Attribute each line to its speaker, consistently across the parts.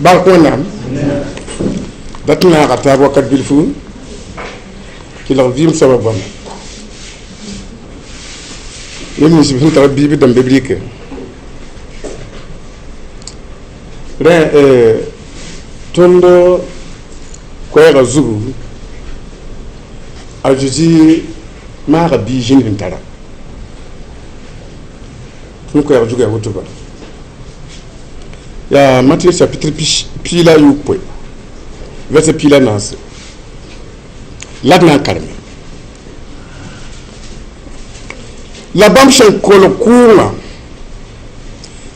Speaker 1: Bark Wẽnnaam dat naaga taab wakat bilfu kelg vɩɩm soabã bãmba neb nins sẽn tar biib dãmb b rɩke rẽ tõnd koɛɛgã zugu a Zezi maaga bia zĩnd sẽn tara tõnd koɛɛg zugã yaa woto bala yaa Matthieu chapitre 18 verset 14 la d na n kareme la bãmb sẽn kolg kʋʋngã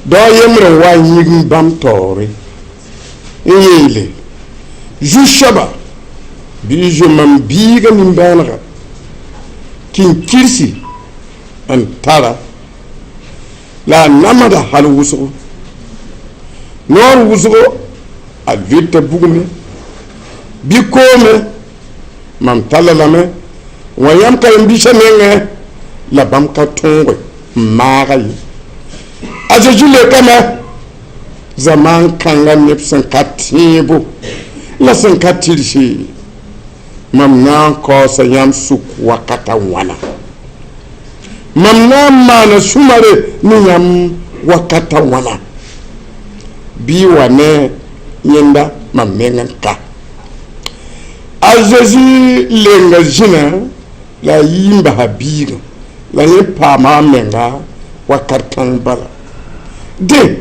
Speaker 1: dao yembr n wa n yĩgim bãmb taoore n yeele zu-soaba bɩ y zoe mam biigã nimbãanega tɩ n kirsi n tara la a namsda hal wʋsgo noor wʋsgo a lʋɩta bugme bɩ koome mam talla lame n wa yãmb karen-biisã nengẽ la bãmb ka tõoge n maaga ye. A Zezi leokame, zamaan kãngã neb sẽn ka tẽebo la sẽn ka tɩrse, mam na n kaoosa yãmb sʋk wakata wãna? Mam na n maana sũ-mare ne yãmb wakata wãna? Bɩ y wa ne yẽnda mam meng n ka. A Zezi lenga zĩna la a yi n basa biigã, la yẽ paama a menga wakat kãng bala. Dẽ,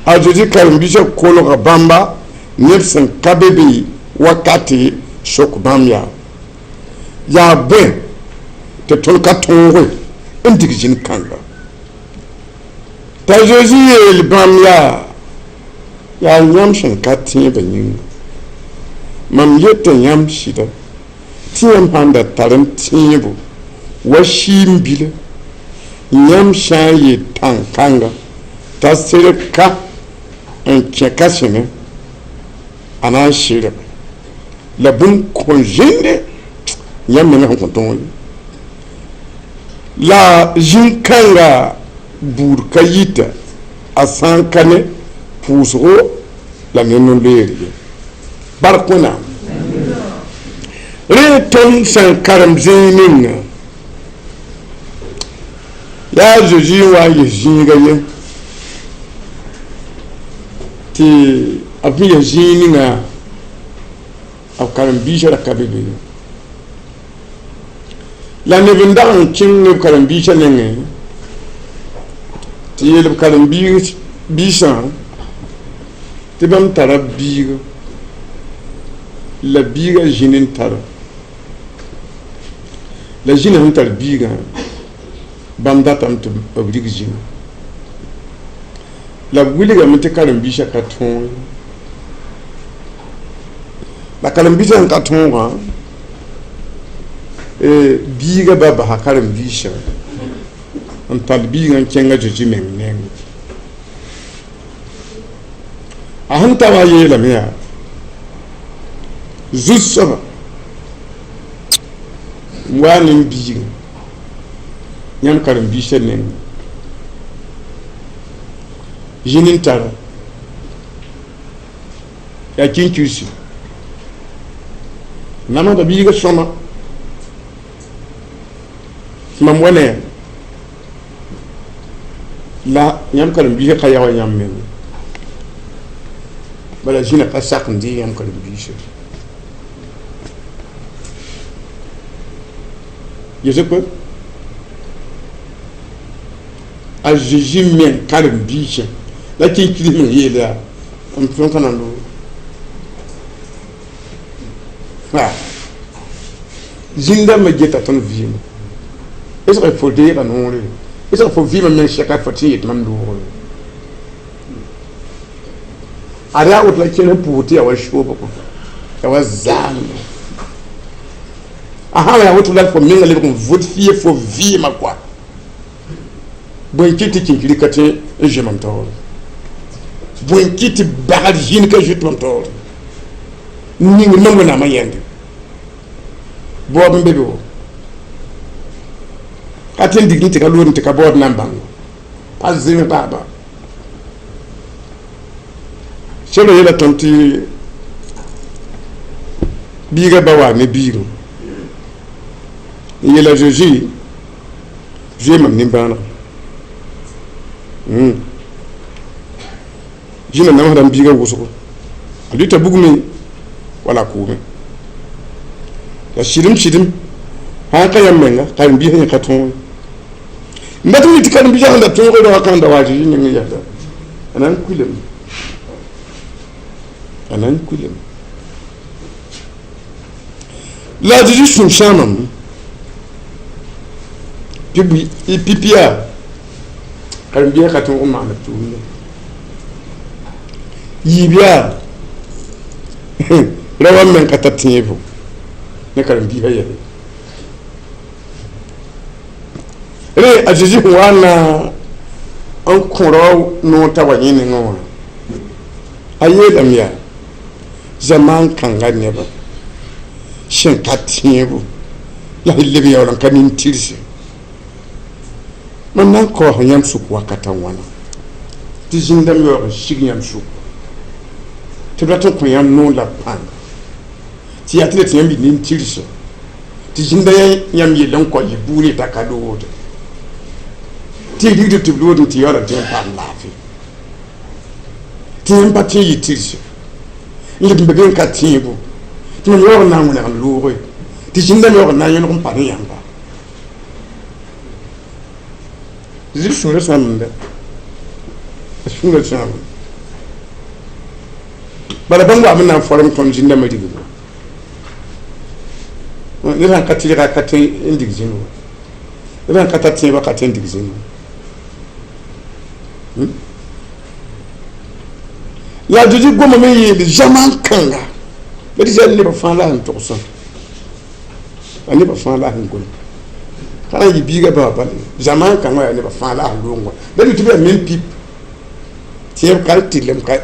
Speaker 1: a Zezi karen-biisã kolga bãmba neb sẽn ka be be wakate sok bãmb yaa: Yaa bõe tɩ tõnd ka tõoge n dig zĩn kãnga? T'a Zezi yeel bãmb yaa: Yaa yãmb sẽn ka tẽebã yĩnga. Mam yeta yãmb sɩda tɩ yãmb sãn da tar n tẽebo wa sɩɩm-bila, yãmb sã n yeel tãn-kãnga t'a serg ka n kẽ ka-sẽne, a na n sɩrg la bũmb kõn zĩnde yãmb menga sẽn kõn tõog ye. La zĩn-kãnga buud ka yita a sã n ka ne pʋʋsgo la ne no-loeer ye. Bark Wẽnnaam. Rẽ tõnd sẽn karem zĩig ninga, yaa a Zezi n wa n yes zĩiga ye, tɩ b sẽn yes zĩig ninga, b karen-biisã ra ka be be ye. La neb n dag n kẽng ne b karen-biisã nengẽ tɩ yeel b karen-biisã tɩ bãmb tara biiga, la biigã zĩnd n tara, la zĩnã sẽn tar biigã, bãmb datame tɩ b rig zĩnã. La b wilgame tɩ karen-biisã ka tõog ye. La karen-biisã sẽn ka tõogã, biigã ba basa karen-biisã n tall biigã n kẽng a Zezi meng nengẽ. A sẽn ta wã yeelame yaa: Zu-soaba, n wa ne m biigã yãmb karen-biisã nengẽ. Zĩnd n tara yaa kĩnkirsi namsda biigã sõma tɩ mam wa ne la yãmb karen-biisã ka yao yãmb meng bala zĩna ka sak n dɩ yãmb karen-biisã yese pɛ a Zezi meng karen-biisã la kĩnkirsi meng yeel yaa m tõe n ka na n loog zĩn-dãmbã geta tõnd vɩɩmã esg fo deega noore esg fo vɩɩmã meng sɛka fo tɩ n yet mam loogre ad yaa woto la kẽer sẽn pʋʋs tɩ yaa wa soobgo yaa wa zaamdo a sã yaa woto la fo menga lebg n vʋd fie fo vɩɩmã koa bõe n kɩt tɩ kĩnkiri ka tẽ n zoe mam taoore bõe n kɩt tɩ bagr zĩnd ka zoet mam taoore n ning mam Wẽnnaamã yẽnde baoob n be be wo ka tẽ n digd n tɩ ka lood n tɩ ka baood na n bãng pa zẽms baaba Sebra yeela tõnd tɩ biiga ba waa ne biigẽ n yeela Zeezi: zoe mam nimbãanega. Zĩna namsda m biiga wʋsgo, a lʋɩta bugmẽ wala a kʋʋmẽ. La sɩdem sɩdem, sã n ka yãmb menga, karen-biisã yẽ ka tõog ye. N dat n mi tɩ karen-biisã sẽn da tõoge raoã kãng da wa a Zeezi nengẽ yɛsa, a na n kuilame, a na n kuilame. La a Zeezi sũ sãamame pipi yaa karen-biisã ka tõog n maan b tʋʋmdẽ. Yiib yaa raoã meng ka tar tẽebo ne karen-biisã yɛle. Rẽ a Zeezi sẽn wa n na n kõ rao noor t'a wa yẽ nengẽ wã, a yeelame yaa: zamaan kãnga nebã sẽn ka tẽebo la y leb yaool n ka nin-tɩrse, mam na n kaoos yãmb sʋk wakata wãna tɩ zĩndame yaoog n sig yãmb sʋk, tɩ b rat n kõ yãmb noor la pãnga, tɩ yaa tɩ la tɩ yãmb yɩ nin-tɩrse, tɩ zĩnda yãmb yell n kao yɩ buud y ta ka loogde, tɩ y rigd tɩ b loodẽ tɩ yaool n tɩ n paam laafɩ, tɩ yãmb pa tẽ yɩ tɩrse n leb n be be n ka tẽebo, tɩ mam yaoog n na n wẽneg n looge, tɩ zĩndame yaoog n na n yõlg n pa ne yãmba. Zɩ sũurã sãamda, a sũurã sãamda. Bala bãmb waame na n forem tõnd zĩndãmbã rigbo. Ned sãn ka tɩrga, a ka tõe n dig zĩnd wa. Ned sãn ka tar tẽebã, ka tõe n dig zĩnd wa. La a Zezi gomame n yeele zamaan kãnga, la dɩ nebã fãa la sẽn togsã, la nebã fãa la sẽn gom. Ka na n yɩ biiga baa bala ye, zamaan kãngã yaa nebã fãa la sẽn loong wã. La dɩ tɩ b yaa men pip, tẽeb ka tɩrlem ka.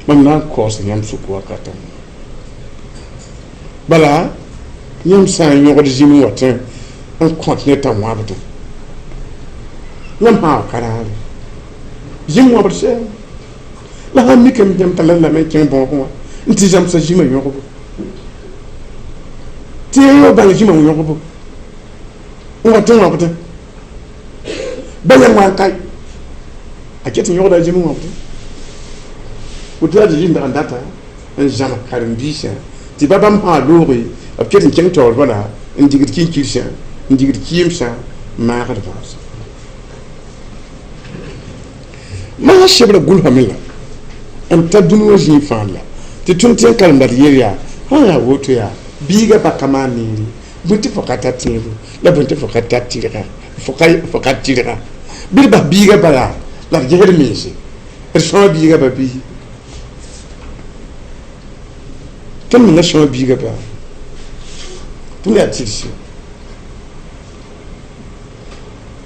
Speaker 1: Mam na n kaoos yãmb sʋk wakatã. Bala, yãmb sã n yõgd zĩm n wat n kõt ne t'a wãbdẽ, yãmb sã n ka raare zĩm wãbd sɛɛm. La sãn mikame yãmb t'a la lame n kẽng bõog wã n tɩ zãmsa zĩmã yõgbo, tɩ yã yao bãng zĩmã yõgbo n wat n wãbdẽ, ba yãmb wa n kae a ket n yõgda a zĩm wãbdẽ. Woto la a Zezi n dag n data n zãms karen-biisã tɩ ba bãmb sã looge, b ket n kẽng taoor bala n digd kĩnkirsã, n digd kɩɩmsã, n maagd bãasã. Masã sebra gʋlsame la n ta dũni wã zĩig fãa la tɩ tõnd tẽ n karemda d yel yaa: sã n yaa woto yaa, biiga ba ka maan neere, bõe tɩ fo ka tar tẽebo, la bõe tɩ fo ka tar tɩrga, fo ka tɩrga, bɩ d bas biiga ba yaa la d gesd mense, d sõa biiga ba bɩ tõnd menga sõa biiga ba, tõnd yaa tɩrse,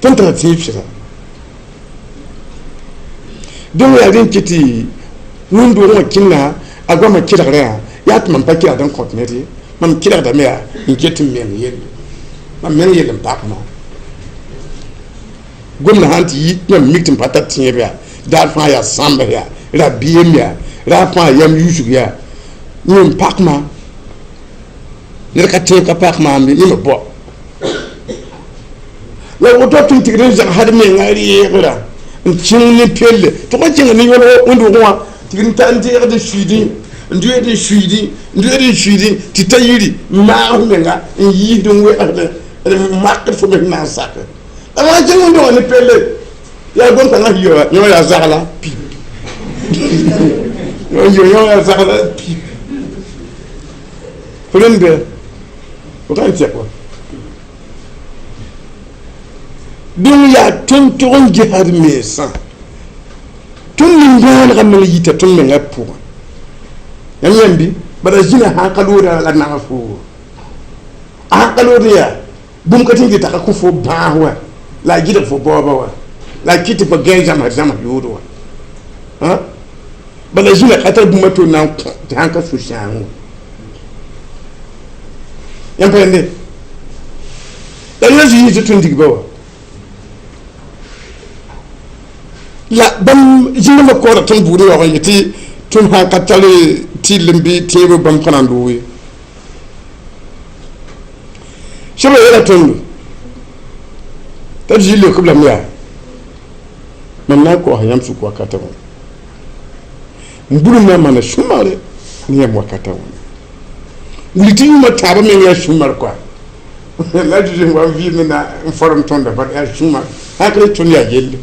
Speaker 1: tõnd tara tẽeb sɩda. Donc yaa rẽn kɩ tɩ wẽnd-doogẽ wã kẽnda a goamã kelgrã yaa, yaa tɩ mam pa kelgd n kõt ned ye, mam kelgdame yaa n ket n meng yelle, mam meng yell n pak maam. Gomdã sãn tɩ yi yãmb mik tɩ m pa tar tẽeb yaa, daar fãa yaa sãmbs yaa, rabeem yaa, raar fãa yam yusg yaa, yẽ n pak maam. Ned ka tẽeb ka pak maam bɩ, yẽ me bao. La woto tɩ n tigd n zagsd menga reegrã n kẽng ne pelle, tɩ fo kẽng ne yõlg wẽnd-doogẽ wã, tigd n ta n deegd n suiidẽ, n doeed n suiidẽ, n doeed n suiidẽ, tɩ ta yiri n maag f menga, n yiisd n wɛgsd n makd fo me sẽn na n sake. La fo sã n kẽng wẽnd-doogã ne pelle, yaa gom-kãngã sẽn yɩ wã, yõ yaa zagla pip, yõ yaa zagla pip. Fo rẽnd bɩ fo ka n tɛk wa. Donc yaa tõnd tog n gesd mensã, tõnd nin-bãanegã meng yita tõnd mengã pʋgã. Yãmb yãmb bɩ? Bala zĩna sã n ka loodã la nags foo. A sãn ka lood yaa, bũmb ka tɩ n dɩta ka kõ fo bãas wã, la a gɩdg fo baooba wã, la a kɩt tɩ fo gãe zãmsd zãms yood wã. Bala zĩna ka tar bũmb a to na n kõ tɩ sãn ka sũ-sãoongã. Yãmb pa yẽnde? La yã zĩ tɩ tõnd dig ba wa. La bãmb zĩngrãmbã koora tõnd buudã yaoog n yetɩ tõnd sã n ka tar tɩll n bɩ tẽeb bãmb ka na n loog ye. Soaba yeela tõndo t'a Zezi leok b lame yaa, mam na n koasa yãmb sʋk wakata wã. M burem na n maana sũ-mare ne yãmb wakata wã. Wilg tɩ yũumã tãabã meng yaa sũ-mar koa. La Zezi sẽn wa n vɩɩmd na n form tõnda bad yaa sũ-mar. Sã ka tõnd yaa yelle.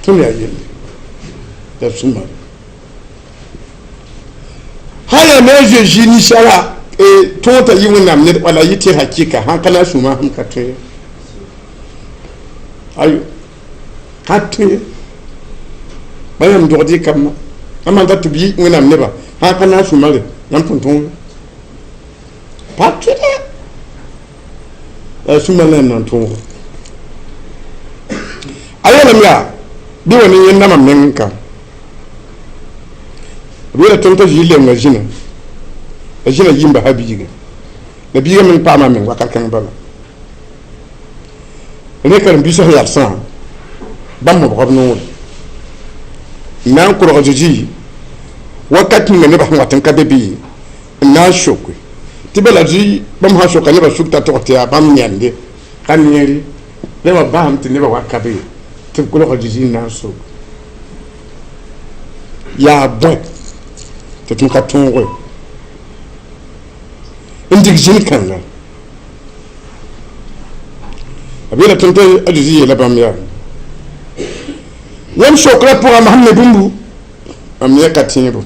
Speaker 1: Tõnd yaa yelle. Yaa sũ-mar. Sã yaa ne a Zezi ninsala tõog t'a yɩ Wẽnnaam ned wala yɩ tɩ hakɩka sãn ka na n sũma sẽn ka tõe ye. Ayo, ka tõe ye. Ba yãmb dogd y kambã, a maan t'a tɩ b yɩ Wẽnnaam nebã, sãn ka na n sũma re, yãmb põn tõog. Pa tõe dɛ. La sũma la yãmb na n tõogo. A yeelame yaa, bɩ wa ne yẽnda mam meng n ka. B yeela tõnd t'a zĩ lemga zĩna, la zĩna yi n basa biiga. La biiga meng paama a meng wakat kãng bala. Rẽ karen-biisã sẽn yadsã, bãmb mobga b noore. N na n kolg a Zezi wakat ninga nebã sẽn wat n ka be bɩ n na n soke tɩ bala zĩ bãmb sã n soka nebã sug t'a tog tɩ yaa bãmb yãnde ka neere. Rẽ wã basame tɩ nebã wa ka be tɩ b kolg a Zezi n na n sok yaa bõe tɩ tõnd ka tõoge n dig zĩn-kãnga. B yeela tõnd tɩ a Zezi yeela bãmb yaa, yãmb sokrã pʋgã mam sẽn ne bũmbu, mam yẽ ka tẽebo.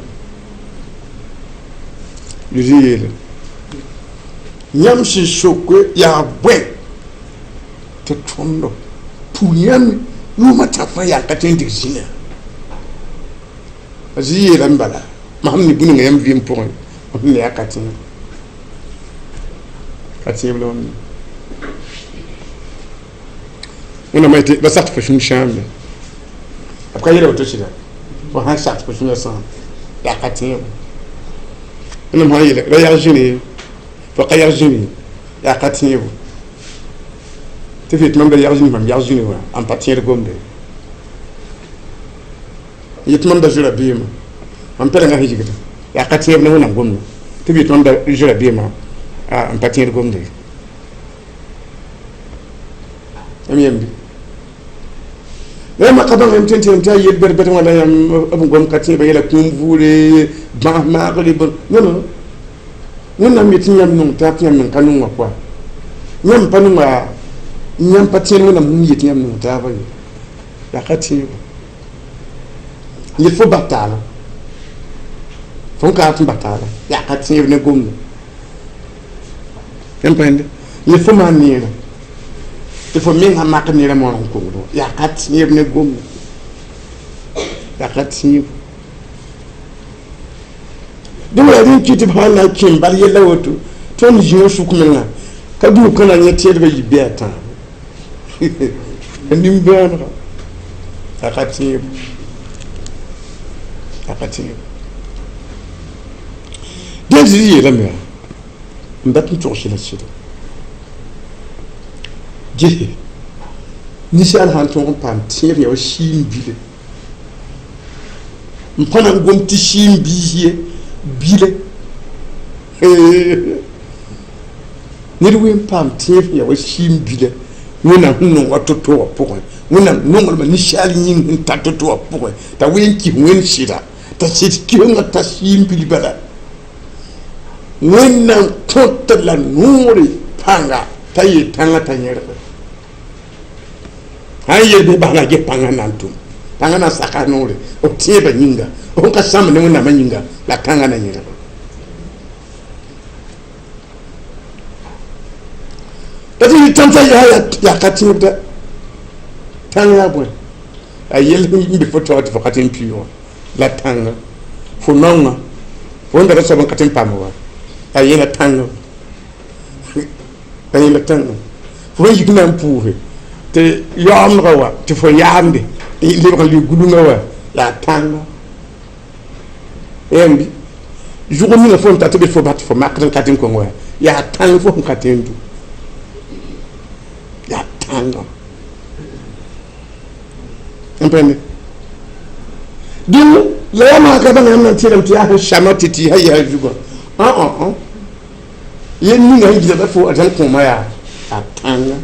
Speaker 1: Zezi yeela, yãmb sẽn soke yaa bõe tɩ tõndo pug yãmb yʋʋmã tã fãa yaa ka tõe n dig zĩnã? A Zezi yeelame bala, mam sẽn ne bũmb ninga yãmb vɩɩm pʋgẽ, mam sẽn ne yaa ka tẽebo. Ka tẽeb la mam ne. Wẽnnaam yetɩ la sak tɩ fo sũur sãambe. B ka yeel woto sɩda, fo sãn sak tɩ fo sũurã sãam, yaa ka tẽebo. Wẽnnaam sã n yeele ra yag zĩri, fo ka yag zĩri, yaa ka tẽebo. Tɩ f yetɩ mam da yag zĩri, mam yag zĩri wã, n pa tẽed gomde. Yetɩ mam da zoe rabeemã, mam pɛlengã sẽn yigda, yaa ka tẽeb ne Wẽnnaam gomdã. Tɩ f yetɩ mam da zoe rabeemã, n pa tẽed gomde. Yãmb yem bɩ? La yãmb ka bãng yãmb tõe n tẽem tɩ yaa yel-bɛd-bɛd wã la yãmb b gom ka tẽebã yɛla kũum vʋʋre, bãas maagre, bõe. Non, non. Wẽnnaam yetɩ yãmb nong taab tɩ yãmb meng ka nong wã pʋga. Yãmb pa nonga, yãmb pa tẽed Wẽnnaam sẽn yetɩ yãmb nong taabã ye. Yaa ka tẽebo. Yet fo bas taaba. Fo n ka tɩ bas taaba. Yaa ka tẽeb ne gomda. Yãmb pa yẽnde. Yet fo maan neerã. Tɩ fo meng sã mak neerã mooneg n kongd wã. Yaa ka tẽeb ne gomda. Yaa ka tẽebo. Dẽ wala rẽ n kɩ tɩ b sã n na n kẽ bal yella woto, tõnd zĩ wã sʋk menga ka gũud ka na n yẽ tẽedbã yib bɩ a tãabo. Nimbãanega a ka tẽebo, a ka tẽebo. Dẽ Zezi yeelame yaa, m dat n togs la sɩda. Gese, ninsaal sã n tõog n paam tẽeb yã wa siim bile, n pa na n gom tɩ siim biis ye, bile. Ned wee n paam tẽeb sẽn yaa wa siim bila Wẽnnaam sẽn nong a to-to wã pʋgẽ, Wẽnnaam nonglmã ninsaal yĩng sẽn tar to-to wã pʋgẽ, t'a wee n kis Wẽnd sɩda, t'a sɩd kisengã ta siim bil bala. Wẽnnaam kõt la noore pãnga t'a yeel tãngã t'a yẽrge. Sã n yel bɩ bas la ges pãngã na n tʋm, pãngã na n saka a noore, b tẽebã yĩnga, b sẽn ka sãmb ne Wẽnnaamã yĩnga, la tãngã na yẽrge. La tɩ yɩ tãn t'a yaa yaa ka tẽebda tãng yaa bõe a yel n be fo taoor tɩ fo ka tɩ n pɩʋʋga la tãnga fo naonga fo n data soab n ka tɩ n paam wa a yẽla tãnga a yẽla tãnga fo sẽn yik na n puuse tɩ yaoomdga wa tɩ fo yaamde lebg n lɩ gulungã wa yaa tãnga yãmb zʋg ninga fo n ta tɩ bɩ fo bas tɩ fo makd n ka tɩ n kõng wa yaa tãng fo sẽn ka tɩ n du yaa tãnga. N pẽnde dẽn la yaa maaka bãng yãmb na n tẽedame tɩ yaa sẽn shama tɩ tɩ ya yaa zugã. Ã yel ninga sẽn gilgda fo arzãn kõoma yaa a tãnga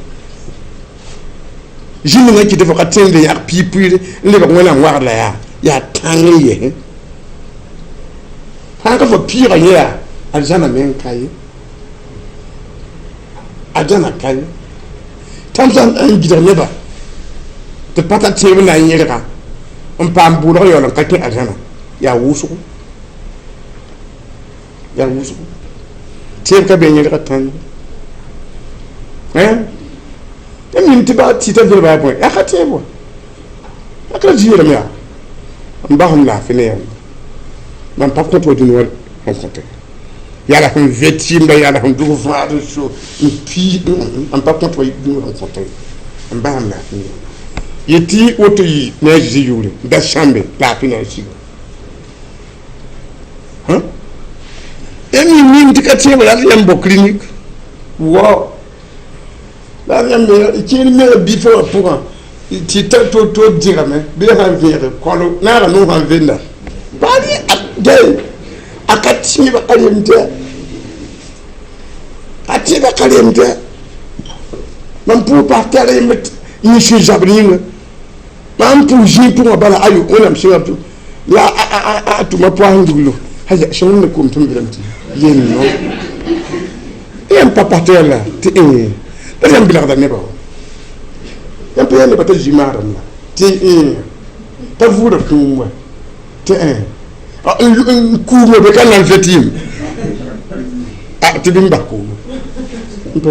Speaker 1: zĩ ninga kɩtɩ fo ka tẽende yãg piig-piir n lebg Wẽnnaam wagd la yaa tãng n yɛsẽ sã n ka fo pɩɩga yẽ yaa arzãna meng ka ye, arzãna ka ye. Tãmb sã n gilg neba tɩ pa tar tẽeb na n yẽlga n paam bʋʋlg yaool n ka kẽ arzãna, yaa wʋsgo, yaa wʋsgo. Tẽeb ka be yẽlga tãng tɩ mim tɩ ba tɩta velba yaa bõe, yaa ka tẽeb wa yaa ka zɩɩlem yaa n basem laafɩ ne yãmb. Mam pa kõt wa dũni wã sẽn kõte yaa la sẽn vet tɩɩmda, yaa la sẽn dʋg vaad n so n pii. M pa kõt wa dũni wã sẽn kõte n basem laafɩ ne yãmb. Yetɩ woto yɩ ne a Zezi yʋʋre da sãmbe laafɩ na n siga yãmb yĩm tɩ ka tẽeb rat yãmb bao clinique wa la yãmb kẽer menga bi-fã wã pʋgã tɩ ta to-to dɩgame bɩ sãn vẽege kɔlo naaga no sãn venda baa a ka tẽebã ka remdã, a tẽebã ka remdã. Mam pʋʋs paas tara yemb yẽ sũ zabr yĩnga mam pʋʋs zĩig pʋgã bala ayo Wẽnnaam sẽnga la a tʋma poas n duglo aya sõng ne kom tɩ m belem tɩ yel no yãmb pa pas tɩ la tɩ la yãmb belgda nebã wa yãmb pa yaa nebã t'a zĩ maadem la tɩ t'a vʋʋda kũum wa tɩ n kuumã be ka nan vet yĩm tɩ bɩ n bas kuumu n pa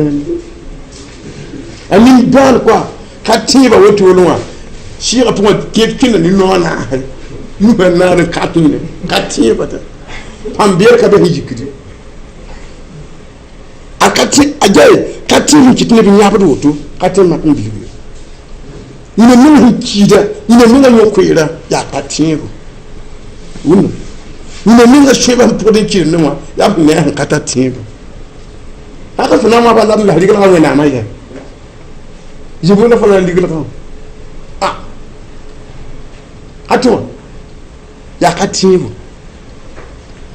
Speaker 1: a nin-bãan koa ka tẽebã wotoolẽ wã sɩɩgã pʋgã kẽed kẽnda ne noog naasre nusã naad n ka tẽene ka tẽebã t'a pãmb beer ka be sẽn yikdi a ka tẽ a jae ka tẽeb n kɩt neb n yãbd woto ka tẽ mak n bilg yĩna meng sẽn kiida yĩna menga yõ-koeera yaa pa tẽebo wʋnna yĩna menga sõeba sẽn pʋgd n kɩremdẽ wã yaa f ne a sẽn ka tar tẽebo haka fo na n wã la b la riglgã Wẽnnaamã yɛ zibr la fo na n riglgã a a tɩ wã yaa ka tẽebo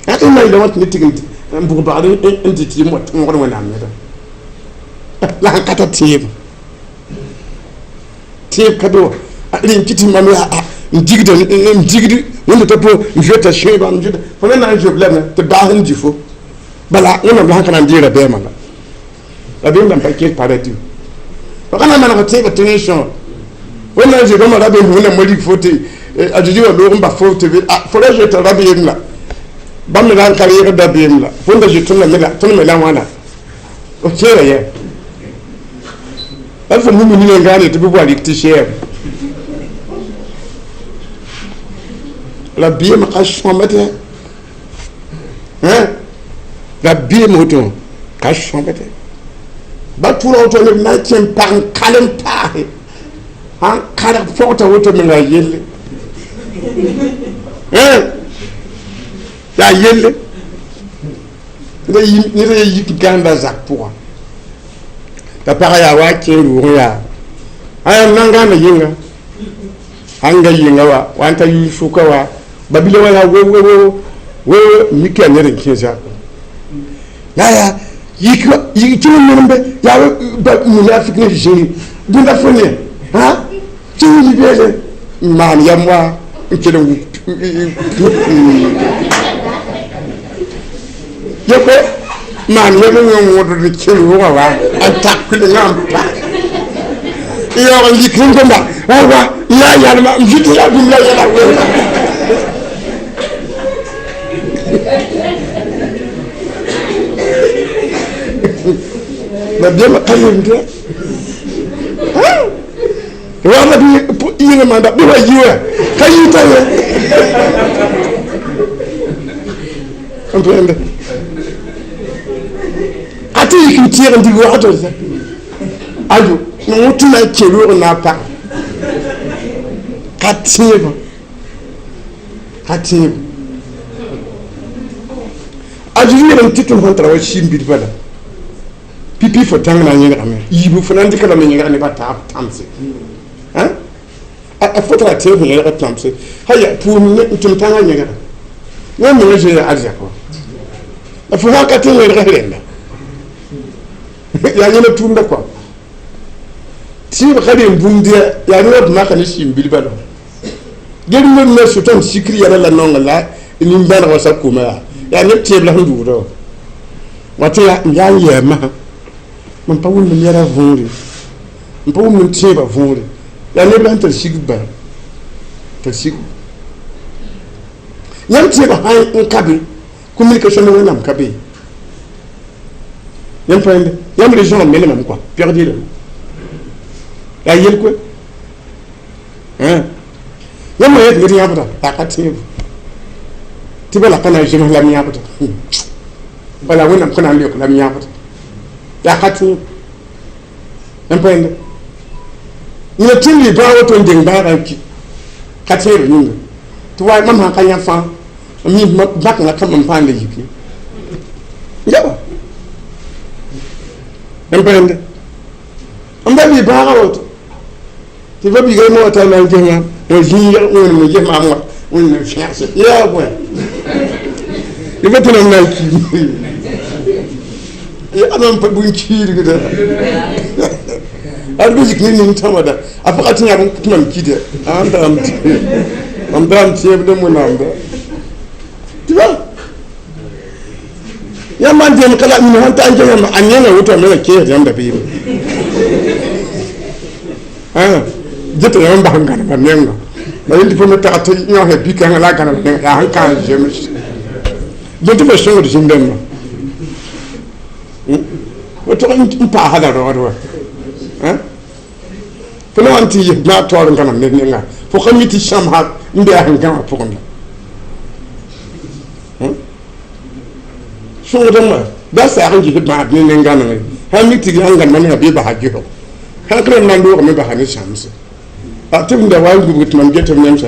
Speaker 1: ãk n maɩla wã tɩ ne tɩg n bʋg bagd n dɩ tɩ yem wa tõogd Wẽnnaam neda la sẽn ka tar tẽebo tẽeb ka be wa rẽn kɩ tɩ mam yaa n digda n digd wẽnda t'a po n zoeta sõeba n zoeta fo na n zob lame tɩ baas n dɩ fo bala Wẽnnaam la sẽn ka na n deeg rabeemã la rabeem dãmb pa kẽed paradis fa ka na n maneg tẽebã tẽng sõor Wẽnnaam zoe bãmba rabeem Wẽnnaam wa rig fo tɩ a Zezi wa loog n bas fo tɩ fo ra zoeta rabeem la bãmb me na n ka reegd rabeem la fo n da zoe tõnd me la tõnd me la wãna f kẽera yɛ la fo mum nina n gãane tɩ bɩ wa rik tɩ sɛɛb rabeem ka sõmbdɛ rabeem woto ka sõmbdɛ ba tʋra woto neb na n kẽ n pag n kalem paase sãn karg pɔgta woto menga yelle yaa yelle ned ya yik gãnda zak pʋga t'a pagã yaa wa kẽ rʋʋg yaa a yãmb na n gãanda yĩnga sãn ga yĩnga wa wa n ta yʋʋ sʋka wa babila wa yaa wewewe wewe mik yaa ned n kẽ zak yaa yaa yik tɩ wẽn be yaa munafik ne zĩri bũnda fo ne tɩ wilg beele n maan yam wa n kell n yeke maan yam n wẽn wõdd n kẽ rʋʋgã wa n tak kulenga n pa n yaoog n lik n gomba wa n yaa yalma n vɩt la bũmb la yɛla wẽnna la biama ka yemdã wala bɩ yĩngã maanda bɩ wa yi wa ka yita ye n pẽnde a tɩ yik n tẽeg n dig wagtr ayo woto na n kẽ roog na n pag ka tẽebã ka tẽebã a Zezi yeelame tɩ tõnd sẽn tara wa siim bilfã la pipi fo tãng na n yẽlgame yiibu fo na n dɩka lame yẽlg nebã taab tãmse. A fo tara tẽeb sẽn yẽlg tãmse haya pʋʋs tɩ m tãngã yẽgda yãmb menga zĩ yaa arzɛk wã la fo sã n ka tɩ wẽrg rẽnda yaa yẽna tʋʋmda kɔa tẽeb ka reng bũmb yaa rẽna b maka ne sɩɩm bilba la gel me sʋtãm sikr yɛla la naonga la nin-bãneg wã sa koma yaa yaa neb tẽeb la sẽn dʋʋda wã wa tɩ yaa n yɛɛ masã mam pa wʋmd m yɛla võore n pa wʋmd m tẽebã võore yaa neb la sẽn tar sigb bala tar sigb yãmb tẽebã sã n ka be communication ne Wẽnnaam ka be yãmb pa yãmb région me ne mam kɔa pɛgd yeelame yaa yel koe yãmb yet ned yãbda yaa ka tẽebo tɩ bala ka na n zems la m yãbda bala Wẽnnaam ka na n leok la m yãbda yaa ka tẽebo yãmb pa yẽnda yẽla tɩ n lɩ bãag woto n deng bãagã n ki ka tẽeb yĩnga tɩ wa mam sãn ka yã fãa mi bãkengã ka mam paam la yik ye yaba yãmb pa yẽnda n ba lɩ bãagã woto tɩ ba biiga mo wata na n ges maam n zĩig wẽnem n ges maam wã wẽnem n fẽgse yaa bõe tɩ ba tɩ mam na n kiim yaa mam pa bũn kiirgda ad be zik ne nin-tãmada a pʋga tɩ yãb tɩ mam kida n dagam mam dagam tẽebd n Wẽnnaamda tɩ ba yãmb n dẽem ka la nina sãn ta n ges yãmba a nenga woto a menga keesd yãmb dabeeme dɩta yãmb n bas n gãnema menga la yel tɩ fo me tag tɩ yãosã bi-kãngã la a gãnem nenga yaa sẽn ka n zems dẽ tɩ fo sõngd zĩm-dãmbã fo tog n paasa la raood wa fo la wan tɩ yes bãag taoor n gãnem ned nenga fo ka mi tɩ sãmsa n be a sẽn gãmã pʋgẽ la sõngdãmbã da saag n ges bãad ne nen-gãneng sã n mi tɩ sãn gãnema menga bɩ basa gesg sã n rãmb na n loogame basa ne sãmse tɩ b da wa n gubg tɩ mam get b nemsa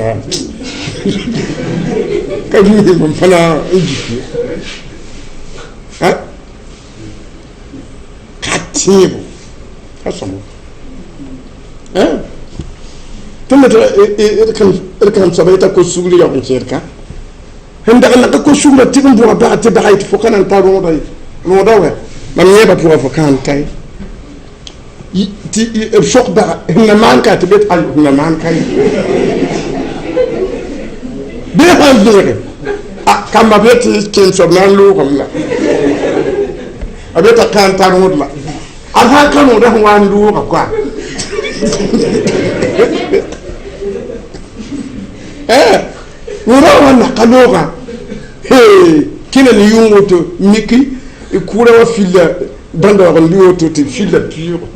Speaker 1: ka mi mam fãna n gik ye ka tẽebo ka sõmo tõnd d kãsem soaba yeta ko sugr yaoog n kẽed ka sẽn dag n na ka ko sugrã tɩg n bʋga bag tɩ baga yetɩ fo ka na n ta rõoda ye rõoda wɛ mam yẽeba pʋga fo ka n ta ye tɩ b sok baga sẽn na maan ka tɩ bet sẽn na maan ka ye bɩ sãn vẽege kamba b yetɩ kẽem soab na n loogame la a be t'a ka n tar rõod la a sã n ka rõoda sẽn wa n looga koa rõoda wã na ka looga kẽna ne yʋng woto miki kʋʋra wã filla bãndaoog n lʋ woto tɩ filla pɩʋʋgo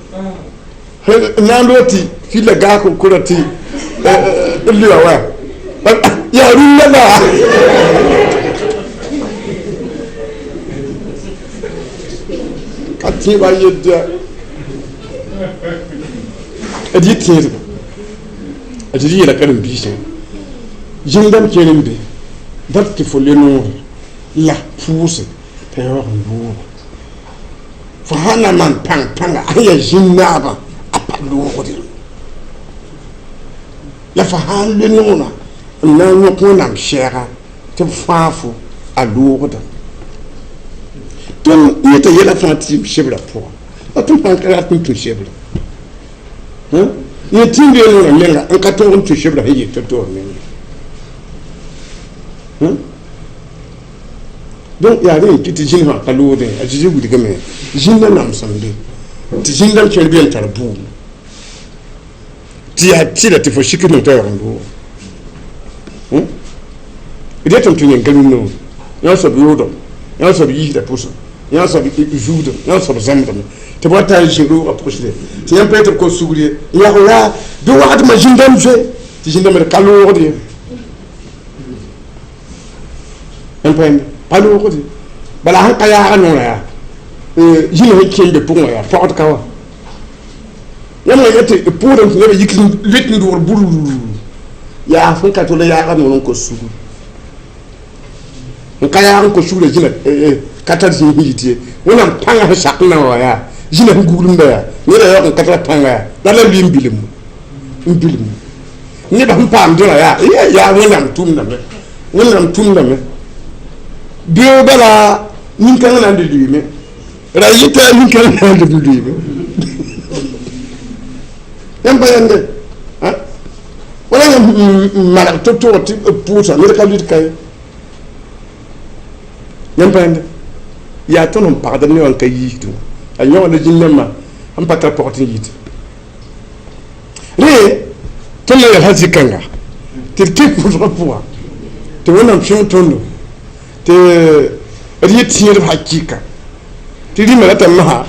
Speaker 1: na n loog tɩ filla gaak n kora tɩ lʋa wa yaa rũndã la ka tẽebã yedda d yɩ tẽedba d yɩ yeela karen-biisã zĩn-dãmb kẽer n be dat tɩ fo le noore la pʋʋse t'a yaoog n loog fo sã na maan pãng pãnga a sẽn yaa zĩn-naabã a pa loogde la fo sã n le noorã n na n yõk Wẽnnaam sɛɛga tɩ b fãa fo a loogda tõnd yeta yɛla fãa tɩ yɩ sebra pʋgã la tõnd sãn ka rat n tũ sebra yẽ tĩm bee noorã menga n ka tõog n tũ sebra sẽn yet to-to menga donc yaa rẽ n kɩ tɩ zĩn sã ka loodẽ a Zezi wilgame zĩnda namsemde tɩ zĩn-dãmb kẽer bee n tar bʋʋm tɩ yaa tɩla tɩ fo sikd t'a yaoog n loog d yetame tɩ yẽn ka rũnnã yã soab yoodame yã soab yiisda pʋsẽ yã soab zugdame yã soab zãmbdame tɩ b wa taa n zĩ roogã pʋsde tɩ yãmb pa yetɩ b kos sugr ye n yag yaa bɩ wagdmã zĩn-dãmb zoe tɩ zĩn-dãmb d ka loogd ye yãmb pa yẽmbe pa loogd ye bala sẽn ka yaagã noorã yaa zĩna sẽn kẽ n be pʋgẽ wã yaa pɔgd ka wã yãmb wã yetɩ b pʋʋdame tɩ nebã yik lit n dʋgr burr yaa sẽn ka tol yaagã noor n kos sugr n ka yaag n kos sugrã zĩna ka tar zĩig sẽn yit ye Wẽnnaam pãngã sẽn sak n na wã yaa zĩna sẽn guglemda yaa neda yaoog n ka tara pãnga yaa la la lʋɩ n bilem n bilem Nebã sẽn paam dẽwã yaa Wẽnnaam tʋmdame, Wẽnnaam tʋmdame. Beoog bala nin-kãngã na n de lʋɩɩme, ra yɩta nin-kãngã na n leb n lʋɩɩme. Yãmb pa yãnde wala yãmb n maneg to-toog tɩ b pʋʋsa ned ka lʋɩt ka ye. Yãmb pa yãnde yaa tõnd sẽn pagd ne wã n ka yiisdẽ wã, a yõgda zĩn-dãmbã sẽn pa tar pɔg tɩ n yɩte rẽ. Tõnd na yɛlsa zĩ-kãnga tɩ d kẽ pʋʋsgã pʋga tɩ Wẽnnaam sõng tõndo tɩ d yɩ tẽedb hakɩɩka tɩ rĩmã rata masã.